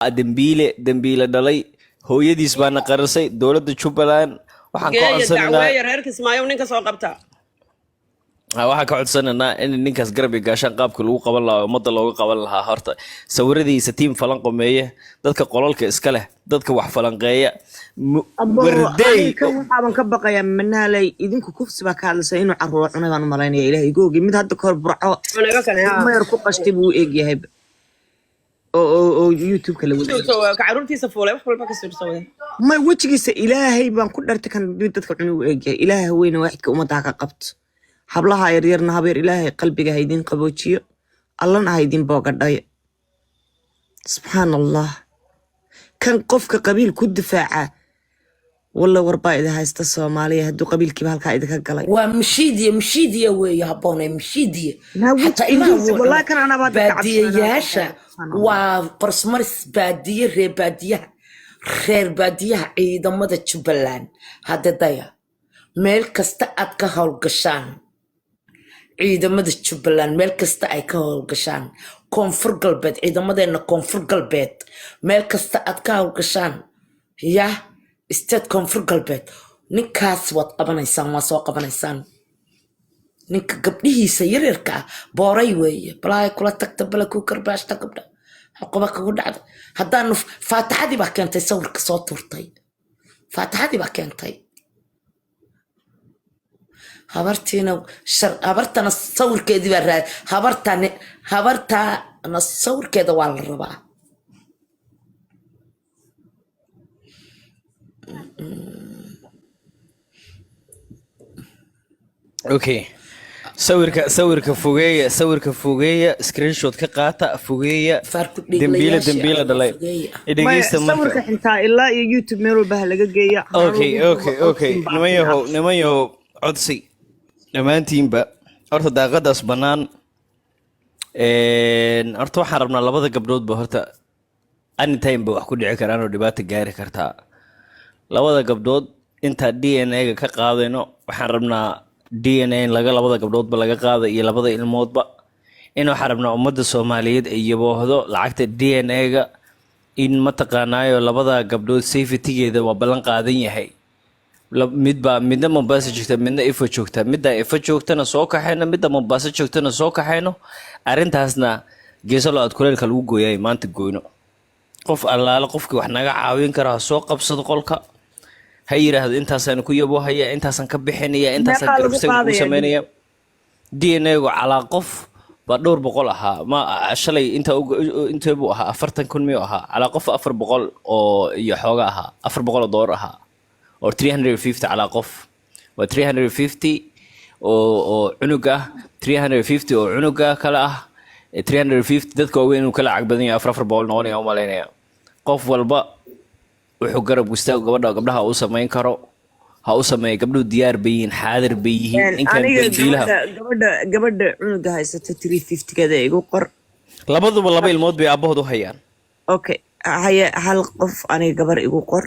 Dembiile, dembiile dhalay, hooyadiis baana qarisay. Dowladda Jubbaland waxaan ka Geeya codsanaynaa dacweeya reer Kismaayo, ninka soo qabta. Waxaan ka codsanaynaa in ninkaas garab iyo gaashaan qaabka lagu qaban lahaa, ummadda looga qaban lahaa. Horta sawiradiisa tiim falanqomeeye, dadka qolalka iska leh, dadka wax falanqeeya Abo, wardey. Aniga kan waxaaban ka baqayaa, Manaalay, idinku kufsi baa ka hadlaysa, inuu caruuro cunay baan u malaynaya. Ilaahay googi, mid hadda kahor Burco Cunaga kane ha mayar ku qashtay buu u egyahay oo YouTube-ka la wada. Ka caruurtiisa fuulay, wax walba ka suursawada. May, wejigiisa Ilaahay baan ku dhartay, kan mid dadka cunay u egyahay. Ilaahay weyne waaxidka ummadda ha ka qabto. Hablaha yaryarna, habeer, Ilaahay qalbiga ha idin qaboojiyo, Allana ha idin boogadhayo. Subxaan Allah, kan qofka qabiil ku difaaca, walla warbaa idin haysta Soomaaliya hadduu qabiilkiiba halkaa idinka galay. Waa mishiidiya, mishiidiya weeye, habboonay mishiidiya. Naa weji Xataa ilmaha indhihiisa wuu wallahi cunay. Kan anabaa dadka cabsanaa. Baadiyayaasha waa qorsmaris, baadiye, reer baadiyaha, reer baadiyaha. Ciidamada Jubbaland hadda daya, meel kasta aad ka howlgashaan, ciidamada Jubbaland meel kasta ay ka howlgashaan, Koonfur Galbeed, ciidamadeena Koonfur Galbeed meel kasta aad ka howlgashaan, ya state Koonfur Galbeed, ninkaas waad qabanaysaan, waa soo qabanaysaan. Ninka gabdhihiisa yaryarka ah booray weeye, balaaya kula tagta, bala kuu karbaashta, gabdha xuquba kugu dhacda. Haddaanu faataxadii baa keentay, sawirka soo tuurtay, faataxadii baa keentay. Habartiina shar, habartana sawirkeedii baa raad, habartani, habartana sawirkeeda waa la rabaa. Okay, sawirka fogeeya, sawirka fogeeya, screenshot ka qaata, fogeeya. Faarku Dembiile, dhiiglayaashii dembiile alla dhalay. fogeeya. Maya, Dhegeysta marka. Sawirka xintaa ilaa iyo YouTube meel walba ha laga geeya. Okay, niman yahow, niman yahow, codsi dhammaantiinba. Horta daaqadaas bannaan, horta waxaan rabnaa labada gabdhoodba horta anytime ba wax ku dhici karaan oo dhibaata gaari kartaa. Labada gabdhood intaa DNA-ga ka qaadayno, waxaan rabnaa DNA in laga labada gabdhoodba laga qaado iyo labada ilmoodba. In waxaan rabnaa ummadda Soomaaliyeed ay yaboohdo lacagta DNA-ga, in mataqaanaayo labada gabdhood safetygeeda waa ballan qaadan yahay. Midbaa midna Mombasa joogta, midna Ifo joogta. Midda Ifo joogtana soo kaxayno, midda Mombasa joogtana soo kaxayno. Arrintaasna geeso lo aad kuleelka lagu gooyay maanta goyno. Qof allaale qofkii wax naga caawin kara ha soo qabsado qolka, ha yidhaahdo intaasaan ku yaboohaya, intaasaan ka bixinaya, intaasaan Meeqaa lagu garab istaag ugu qaadaya? sameynaya. DNA-gu calaa qof baa dhowr boqol ahaa. Ma shalay inta intee buu ahaa? 40,000 miyuu ahaa? Calaa qof 400 oo iyo xooga ahaa, $400 ahaa, oo 350 calaa qof. Waa 350 oo cunug ah, 350 oo cunuga kale ah, 350 dadka waaweyn. Inuu ka lacag badan yahay, 400 noqonaya u malaynaya. Qof walba wuxuu garab istaag gabadha, gabdhaha uu samayn karo ha u sameeya. Gabdhuhu diyaar bay yihiin, xaadir bay yihiin. Ninkan Aniga dambiilaha gabadha cunuga haysata 350-geeda igu qor. Labaduba laba ilmood bay aabahood u hayaan. Okay, haya, hal qof aniga gabar igu qor.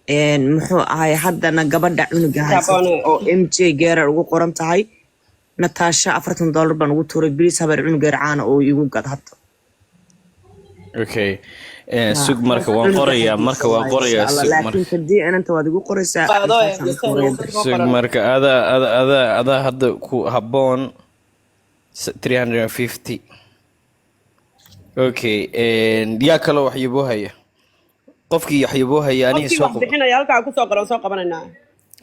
Muxuu ahay haddana gabadha cunuga haysata Habboone. oo MJ Geerar ugu qoran tahay, Natasha, $40 baan ugu tuuray. Bilis habeer, cunugeer caana oo igu gad hadda. Okay, sug marka, waan qorayaa marka, waan qorayaa, sug marka. Laakiin kadii inanta waad igu qoraysaa. Qaado ee, intaasaan qoraya beri. Sug marka, adaa hadda ku habboon 350. Okay, yaa kaloo wax yaboohaya? Qofkii wax yaboohaya aniga Qofkii soo wax qabo. bixinaya halkaa kusoo qoran, soo qabanaynaa.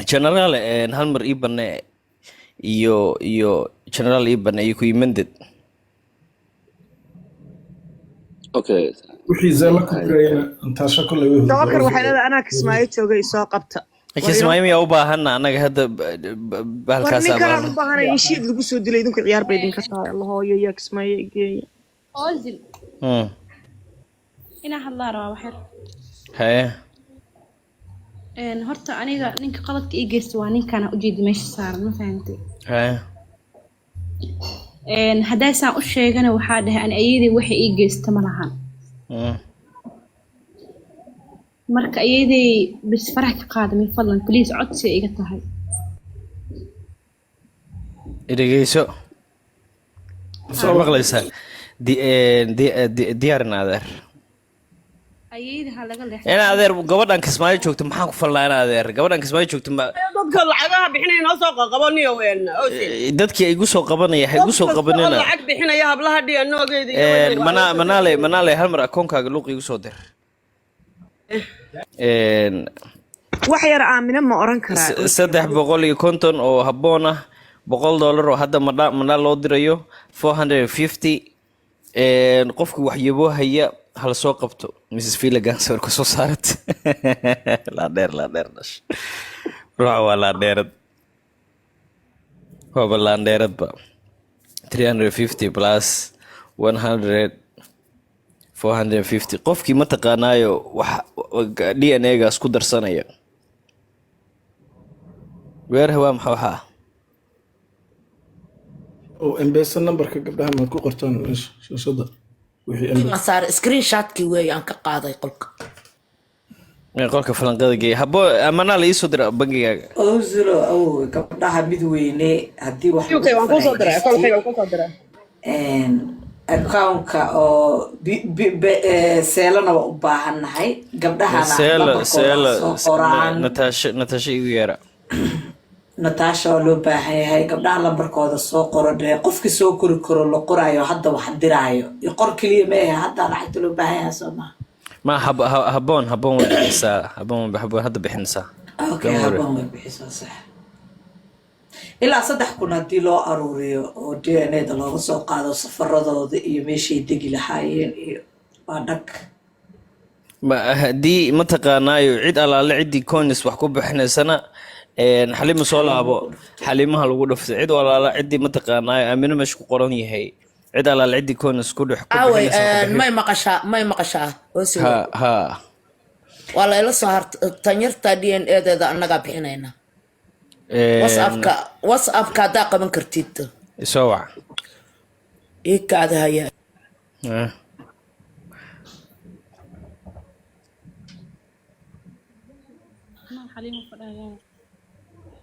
General, hal mar ii bane, iyo general ii bane iyo kuyimanded. Okay. Wixii zeelo ku jirayna intaasha kolley way Dabakar hurdaa. waxay leedahay anaa Kismaayo jooga, isoo qabta. Kismaayo miyaa u baahana annaga hadda War bahalkaasaa ninkanaan baahana. U baahanay in shiid lagu soo dilay. Idinku ciyaar bay idinka tahay. Allah hooyo, yaa Kismaayo igeeya? Ozil. Inaa hadlaa rabaa waxyar. Haye. Horta aniga ninka qaladka ii geysta waa ninkaan ujeedi meesha saaran, ma fahantay? Haye. Haddaysaan u sheegana, waxaa dhahay ani ayadii waxa ii geysta ma lahan. Marka ayaday bis farax ka qaada min fadlan, please, codsi iga tahay. Dhegeyso, soo maqlaysaa? Diyaarin adeer. Ayayda ha laga leexdo. Ina adeer, gabadhan Kismaayo joogto maxaan ku falnaa? Ina adeer, gabadhan Kismaayo joogto ma Dadka lacagaha bixinaya noo soo qabo niyo weyn Ozil. Dadkii igu soo qabanaya ha igu soo Qof kasta oo qabanina. lacag bixinaya hablaha DNA-geeda iyo Mana manaale manaale, hal mar akoonkaaga luuq igu soo dir. Wax yar Aamina ma oran karaa? 350 oo habboon ah, $100 oo hadda madha madha loo dirayo, 450. Qofka waxyabo haya hala soo qabto. Mrs Filagan sawir ka soo saarat. Laadheer, laadheer dhash ruuxa waa laadheerad, waaba laandheeradba. 350 plus 100, 450. Qofkii ma taqaanaayo wax DNA gaas ku darsanaya weerah waa maxa waxaa? Oo M-Pesa numberka gabdhaha maad ku qortaan meesha shaashada wixii M-Pesa? Saar screenshotkii weeye aan ka qaaday qolka. Ee, qolka falanqada geeya habo amanaa la iisoo dira bangigaaga. Ozilo, awowe, gabdhaha mid weyne haddii wax UK waan kuu soo diray, akoonkayga waan kuu soo diray. Accountka oo Zelena waa u baahannahay gabdhahana. Seela. Lambarkooda Seela. soo qoraan. Natasha, Natasha igu yeera. Natasha waa loo baahan yahay. Gabdhaha lambarkooda soo qoro dhee. Qofkii soo kori karo la qoraayo hadda wax diraayo iyo qor keliya ma ahe, hadda lacagta loo baahan yahay, soo maha? Ma habboon, habboon way bixisaa, habboon, habboon hadda bixinaysaa. Okay. Don't worry. Habboon way bixisaa, sax. Ilaa 3000 haddii loo aruuriyo oo DNA da looga soo qaado, safaradooda iyo meeshay degi lahaayeen iyo waa dhag. Ma haddii mataqaanaayo cid allaale ciddii coins wax ku bixinaysana, Xaliima soo laabo, Xaliimaha lagu dhuftay. Cid allaale ciddii mataqaanaayo Aamino meesha ku qoran yahay, cid allaale ciddii coins ku dhex ku Aaway? bixinaysa ku bixin. May maqashaa? May maqashaa, Ozilo? Ha ha. Waa la ila soo hart tanyarta DNA deeda annagaa bixinayna. WhatsAppka, WhatsAppka haddaa qaban kartid. Soo wac. Ii kaada haya. Eh. Xaliimo fadhaya.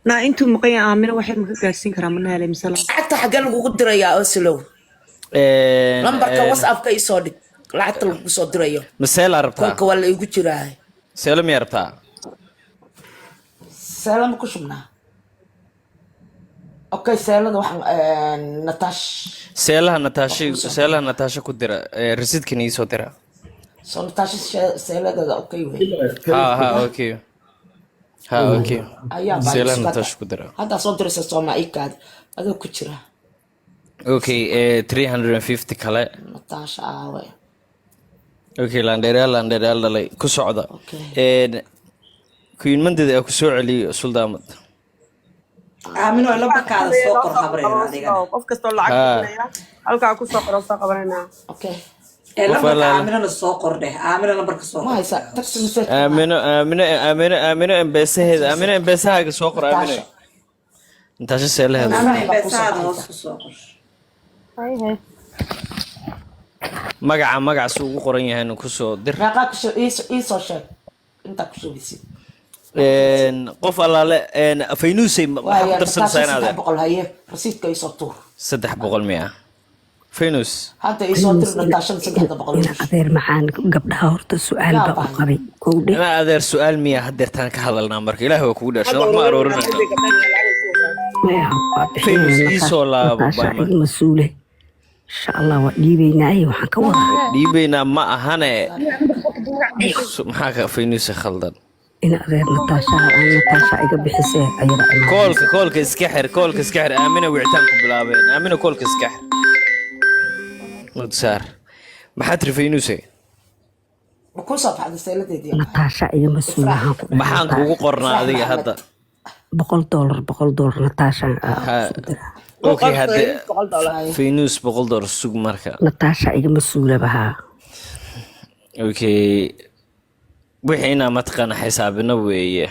Naa intuu maqan yahay Aamina waxay ma ka gaarsiin karaa manaale mise la? Lacagta xaggee lagugu dirayaa, Osilow? Lambarka WhatsAppka isoo dhig, lacagta lagugu soo dirayo. Ma Zelaa rabtaa? Kolka waa la igu jiraa. Zelle miyaa rabtaa? Zelle ma ku shubnaa? Okay, Zellada waxaan Natash. Zelleha Nataasha, Zelleha Nataasha ku dira, rasiidkan iisoo dira. Soo Nataasha Zelladeeda okay wey. Ha ha, okay, ha, okay. Ayaa baa. Zelleha Nataasha ku dira. Haddaa soo diraysa sooma? Ikaad adoo ku jira. Okay, 350 kale. Nataasha aawe? Okay, laandheerayaal, laandheerayaal dhalay ku socda. Okay. Queen Mandida ee ku soo celiyo suldaamad. Aamino, lambarkaada soo qor habreer adigana. Qof kastoo lacag Ha. bixinaya halkaa kusoo qoran, soo qabanaynaa. Okay. Ee Qof lambarka allaale. Aaminana soo qor dheh. Aamina lambarka soo Ma qor. haysa text message? Aamino, Aamino, Aamino, Aamino, M-Pesaheeda, Aamino, M-Pesahaaga soo qor, Aamino. Nataasha. Nataasha Zelleheeda. Aamino, M-Pesahaada hoos ku soo qor. Hay. Magaca, magaca si ugu qoran yahayna kusoo dir. Meeqaa ku iisoo sheeg intaa ku shubaysid. Qof allaale Faynusay maxaa ku waaya darsanaysaa Nataasha inaade? 300 haye, rasiidka iisoo tuur. 300 miya, Faynus? Hadda iisoo dir Nataashada 300. Ina adeer macaan, gabdhaha horta su-aal Yaa baa u bahay. qabay kowdhe. Ina adeer, su-aal miya hadeertaan ka hadalnaa? Marka Ilaahi waa kugu dhaashan, wax ma aroorinayna. Maya, waa Faynus, bixinaya. iisoo laabo. Nataasha Bayma. iga mas-uule, insha Allah waa dhiibaynaaye, waxaan ka wadaa Dhiibaynaa ma ahane. Maxaa ka Faynuusa khaldan? Ina adeer, Nataasha aan Nataasha iga bixisee ayada imaanaysa. Koolka, koolka iska xir, koolka iska xir. Aamina wicitaan ku bilaabeen. Aamina, koolka iska xir. Mud saar. Maxaa tiri, Faynuuse? Ma kuu soo baxday Zelladeedii? Nataasha iga mas-uule, waxaan ku dhahay Maxaan kugu qornaa Ifraax adiga Maxamed. hadda? $100, $100 Nataasha Ha. kusoo diraa. Okay, hadde $100. Faynuus $100 sug marka. Nataasha iga mas-uule bahaa. Okay, wixii inaa mataqaana xisaabino weeye.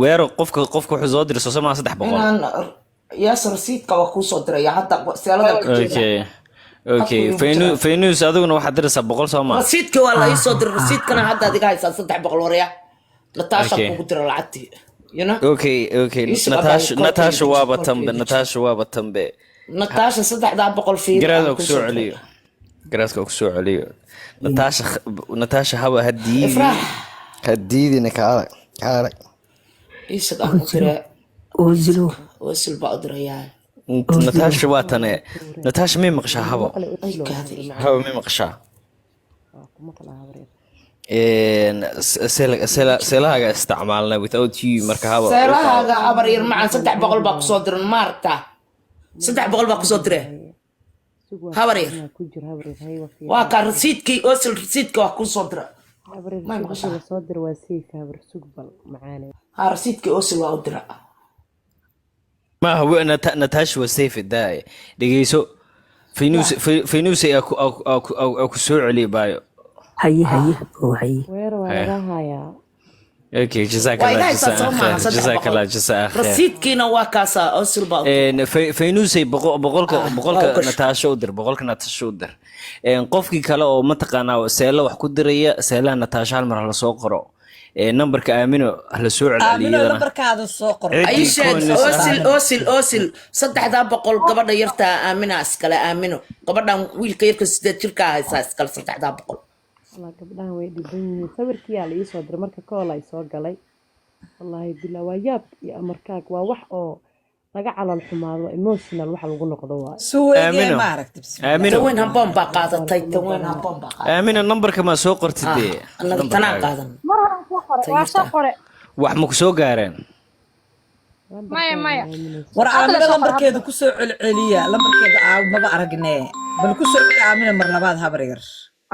Weero qofka wuxuu soo diray soo samaa 300. Inaan yaas rasiidka waa kuu soo diraya hadda, Zellada ka jeeda. Okay. Afku igu jiraa. Faynus, adiguna waxaad diraysaa 100, soo maa? Rasiidkii waa la iisoo diray, rasiidkana hadda adiga haysaa 300 waraya. Nataasha Okay. kugu dira lacagtii, you know. Okay. Iisoo Natasha. abaal, Natasha kolkeyga waaba deji, tanbe. kolkeyga deji. Natasha waaba tanbe. Nataasha 300 fiiri Garaad aan oo kuu kusoo soo diray. celiyo. Garaaska ku soo celiyo. Natasha, Natasha, haba ha diidin. Ifraax. Ha diidina, kaala kaala. Iisag aan u diraa. Oozilo. Wasil baa u dirayaa. Natasha waa tane. Natasha, may maqashaa, habo? Ay, kaaday. Habo, may maqashaa? Seelahaaga isticmaalna without you, marka haba. Seelahaaga, habar yar macan, 300 baa kusoo diran maarta, 300 baa kusoo dire, habar yar. Waa kaa rasiidkii Osil, rasiidka waa kusoo dira. May maqashaa? Ha, rasiidkii Osil waa u dira. Maaha, Natasha waa safe daay. Dhegeyso, Faynus, Faynus aa ku soo celiyo, baayo. Haye, haye, oo haye. Okay, jazaak Waa iga Allah haysaa soo jazaa maaha khair. saddex Jazaak boqol Allah jazaa khair. Rasiidkiina waa kaasaa, Osil baa u dira. Faynusay, boqolka Ah, boqolka waa u gasho. Natasha u dir, boqolka Natasha u dir. Qofkii kale oo mataqaanaa seelo wax ku diraya, seelaha Natasha hal mar hala soo qoro. Nambarka Aamino hala soo celceliyo Aamino, iyadana. lambarkaada soo qor. Ciddii Ay, sheeg. coins ah. Osil, Osil, Osil, 3-daa boqol gabadha yartaa Aamina iskale. Aamino, gabadhan wiilka yarka 8 jirkaa haysaa iskale 3-daa boqol. Wallah, gabdhahan way dhiban yihiin. Sawirkiyaa la iisoo diray marka kool ay soo galay. Wallaahi bilaa waa yaab iyo amarkaag, waa wax oo laga calal xumaado, waa emotional wax lagu noqdo waay. Suweygee. Aamino. Ma aragti, bismillah. Aamino. Taweyn hamboon baa qaadatay, taweyn hamboon baa qaadatay. Aamino, nambarka ma soo qortid? Ah. Dee Annaga tanaan nambarkaaga. qaadan. Mar hore soo qore, Ta waa soo yartaa. qore. Wax ma ku soo gaareen? Maya, maya. War Hadda la Aamino, soo qore. lambarkeeda kusoo celceliya lambarkeeda. Aaw, maba aragne, bal kusoo celi Aamina mar labaad, habar yar.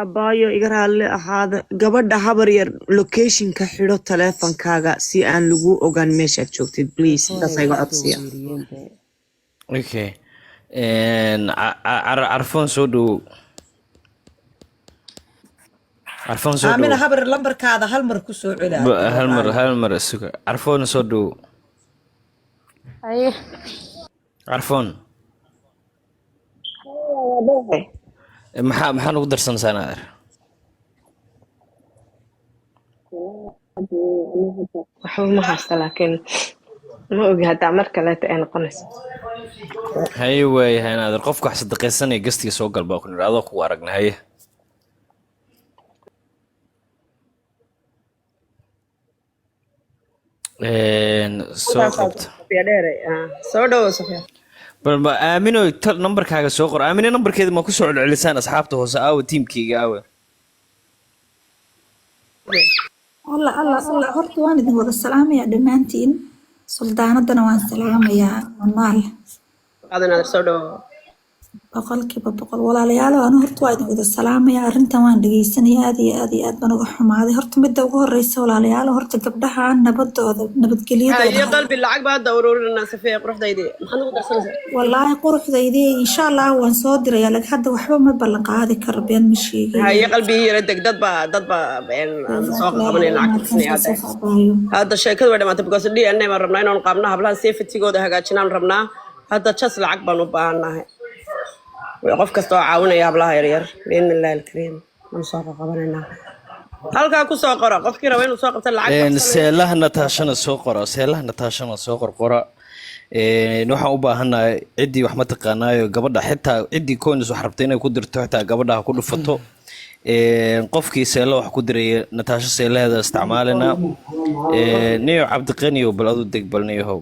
Abaayo, iga raalli ahaada. Gabadha, habar yar, locationka xidho taleefankaaga si aan lagu ogaan meeshaad joogtid, please. Intaas iga codsiya. Okay. Carfoon, soo dhowow. Carfoon, soo Aamina, dhowow. habar, lambarkaada hal mar kusoo celi. Hal mar, hal mar isuga. Carfoon, soo dhowow. Haye. Carfoon, maxaa nugu darsanaysaa, naadir? Waxba ma haysta, laakiin ma ogi haddaa mar kaleeta ay noqonayso. Haye, waayahay naadir. Qofka wax sadaqaysanaya gastiga soo galba ku nidhi, adoo kugu aragna. Haye. Soo qabta. Safiya dheere, soo dhawow, Safiya. Bal ma Aamino, tal nambarkaaga soo qor. Aamino, nambarkeeda ma ku soo celcelisaan? Asxaabta hoose aawa? Tiimkayga aawa? Allah, Allah, Allah! Horta waan idin wada salaamayaa dhammaantiin. Suldaanadana waan salaamayaa, Mamaal. Qaadan, naadir, soo dhawow. 100%, walaalayaal. Anu horta waa idin wada salaamayaa. Arrintan waan dhegeysanaya, aad iyo aad iyo aad baan uga xumaaday. Horta midda ugu horeysa, walaalayaal, horta gabdhaha nabadooda, nabadgelyadooda. Iyo qalbi, lacag baa hadda ururinaa. Safiya quruxdaydii, maxaad ugu darsanaysaa? Wallaahi quruxdaydii, insha Allah waan soo dirayaa, laakiin hadda waxba ma ballan qaadi karo, been ma sheegayo. Haye qalbigii, yara deg. Dad baa aan soo qabanay, lacag tirsanaya hadda. Hadda sheekadu way dhamaatay because DNA baan rabnaa inaan qaabno hablaha, safetygooda hagaajinaan rabnaa. Hadda just lacag baan u baahannahay. Qof kasta oo caawinaya hablaha yaryar, biidni illahi alkariim, waan soo qabanaynaa. Halkaa ku soo qora qofkii raba inuu soo qabta lacag baxsanayo. Seelaha Nataashana soo qora, seelaha Nataashana soo qorqora. Waxaan u baahanahay ciddii wax ma taqaanaayo gabadha, xitaa ciddii coins wax rabta inay ku dirto, xitaa gabadha ha ku dhufato. Qofkii seelo wax ku diraya, Nataasho seelaheeda isticmaalina. Niyo Cabdiqaniyo, bal adu deg, bal niyahow,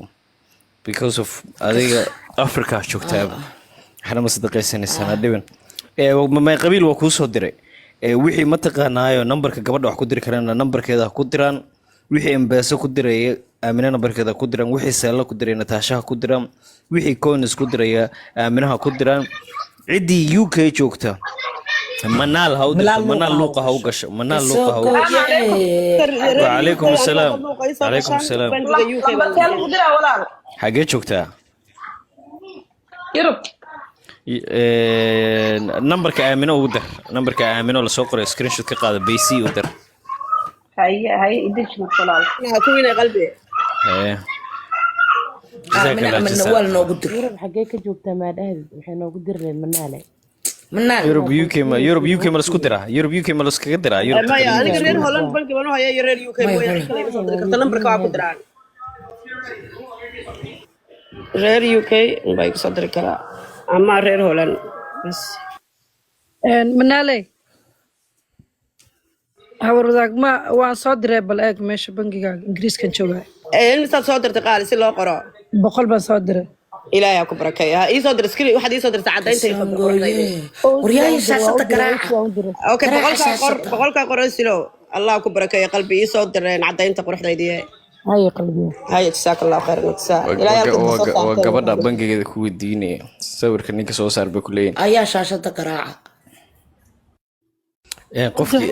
because of adiga Africa joogtaaba, waxna ma sadaqaysanaysaa, ha dhibin. May qabiil waa kuu soo diray. Wixii ma taqaanaayo nambarka gabadha wax ku diri karana, nambarkeeda ha ku diraan. Wixii M-Pesa ku diraya, Aamine nambarkeeda ha ku diraan. Wixii seelo ku diraya, Nataashaha ku diraan. Wixii coins ku diraya, Aaminaha ku diraan. Ciddii UK joogta, Manaal ha u dirto. Manaal Manaal luuqa luuqa ha ha u u gasho, Manaal luuqa ha u gasho. Wacalaykum Wacalaykum asalaam, calaykum asalaam. Lambarkee lagu diraa, walaal? Xagee joogtaa? Yurub. Nambarka Aamino ugu dir, nambarka Aamino lasoo qoray screenshot ka qaada, bayc u dir. Haye, haye, idinki marka, walaal. Kuwiina qalbi. Haye. Jazaak Aamina Allah ama jazaa. Nawaal noogu dir. Yurub xaggee ka joogtaa? Maadhahdid waxay noogu diri lahayd Manaale. Manaal. Europe UK ma Europe UK ma lasku diraa? Europe UK ma laskaga diraa Europe? Maya, aniga reer Holland banki baan u hayaa iyo reer UK. Maya, mooyaane Holland. cid kale ima soo diri karta. Nambarka waa ku diraan reer UK baa igu soo diri karaa ama reer Holland bas. Manaale, hawar wadaag ma waan soo diray. Bal eeg meesha bangigaaga Ingiriiskan joogaa. Misaad soo dirtay, qaali, si loo qoro? 100 baan soo diray. Ilaahay ha ku barakeeyo. Ha ii soo dir screen, waxaad ii soo dirtay caddaynta, ii soo dir quruxdayda. Waryahay, Waa u diray, waa shaashada u diray, garaaca. waa u diray. Okay. Garaaca 100-kaa qor. Shaashada. 100-kaa qor silow. Allah ku barakeeyo, qalbi. Ii soo direen caddaynta quruxdaydii. Haye, qalbiga. Haye, jazaaka Allahu khayran wajazaa Ilaahay halka soo Waa saartay. gabadha bangigeeda ku weydiinaya sawirka ninka soo saar bay ku leeyihin. Ayaa shaashada garaaca. Qofkii